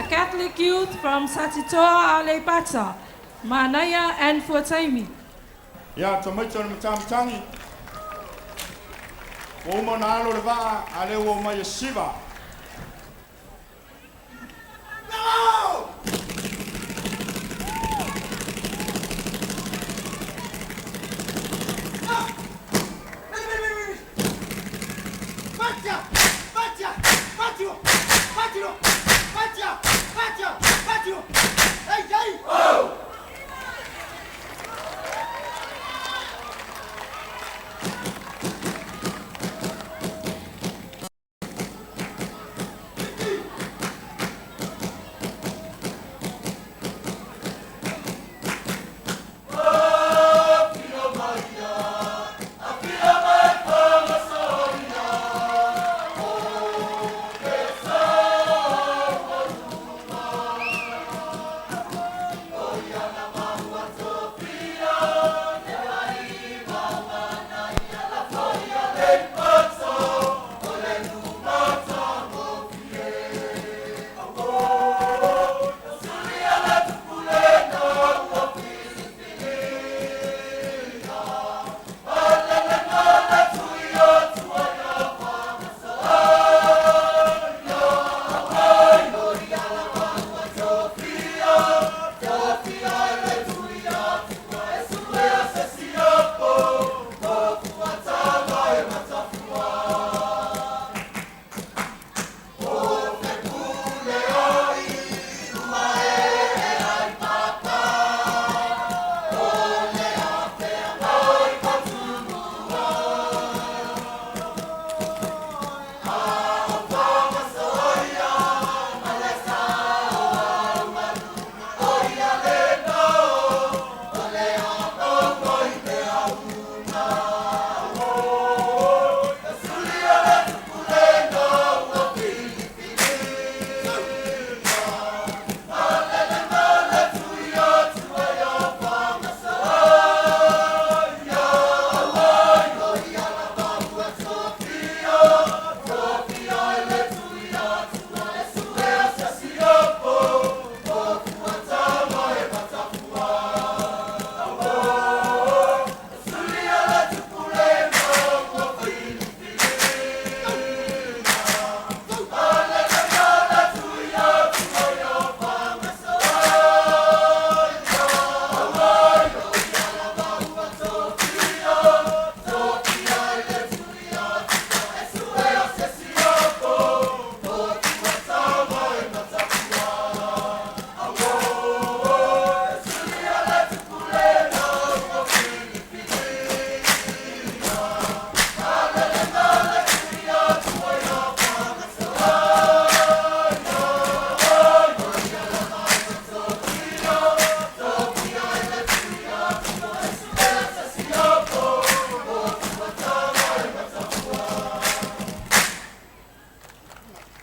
Catholic youth from Satitoa Aleipata, Manaia and Fuataimi. Ia, tamaiti o le Matamatagi, ua uma ona alo le vaa, a lea ua omai e siva.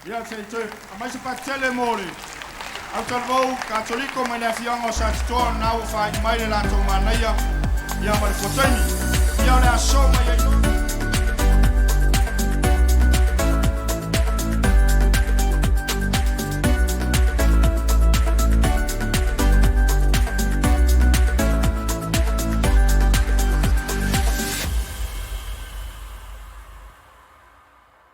Ia, se i toe aumai se patele mo le autalavou Katoliko mai le afioaga o Satitoa, lena ua faaiu mai le latou manaia, ia ma le fuataimi. Ia, o le aso mai ai.